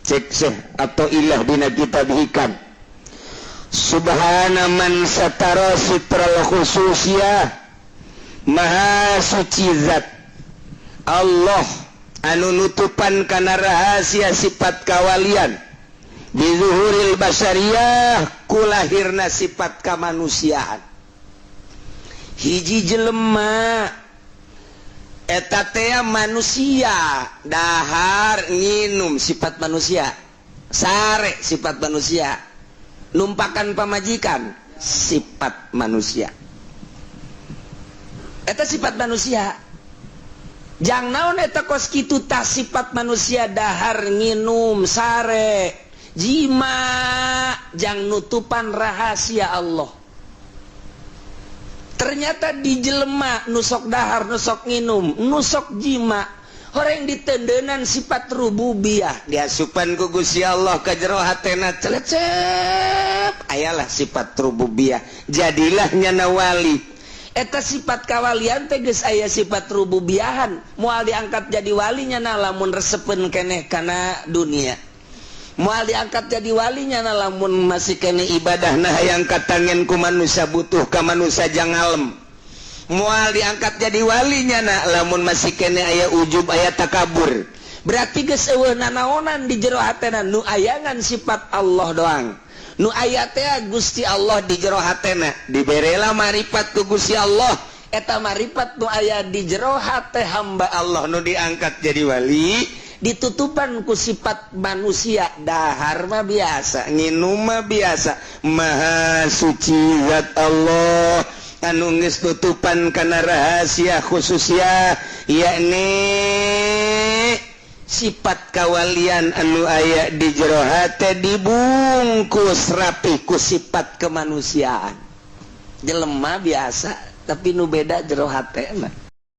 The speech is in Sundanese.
Cek Syekh Athoillah dina kitab Hikam, subhana man satara sitral khususiyah, maha suci zat Allah anu nutupan kana rahasia sifat kawalian bizuhuril basyariyah, kulahirna sifat kemanusiaan. Hiji jelema eta tea manusia, dahar nginum sifat manusia, sare sifat manusia, numpakan pamajikan sifat manusia, eta sifat manusia. Jang naon eta kos kitu tah sifat manusia, dahar, nginum, sare, jima, jang nutupan rahasia Allah? Ternyata di jelema nusok dahar, nusok nginum, nusok jima, orang ditendenan sifat rububiyah, diasupan ku Gusti Allah ka jero hatena, celecep ayalah sifat rububiyah, jadilah nyana wali. Eta sifat kawalian teh geus aya sifat rububiyahan. Moal diangkat jadi walinya na lamun resepeun keneh kana dunia. Moal diangkat jadi walinya na lamun masih keneh ibadah nah hayang katangen ku manusia, butuh ka manusia jang ngalem. Moal diangkat jadi walinya na lamun masih keneh aya ujub, aya takabur. Berarti geus euweuh nanaonan di jero hatena, nu ayangan sifat Allah doang. Nu aya teh Gusti Allah di jero hatena. Diberela marifat ku Gusti Allah. Eta marifat nu aya di jero hate hamba Allah nu diangkat jadi wali ditutupan ku sifat manusia, dahar mah biasa, nginum mah biasa. Maha suci zat Allah anu geus tutupan kana rahasia khususnya, yakni sifat kawalian anu aya di jero hate dibungkus rapi ku sifat kemanusiaan. Jelema biasa, tapi nu beda jero hate mah.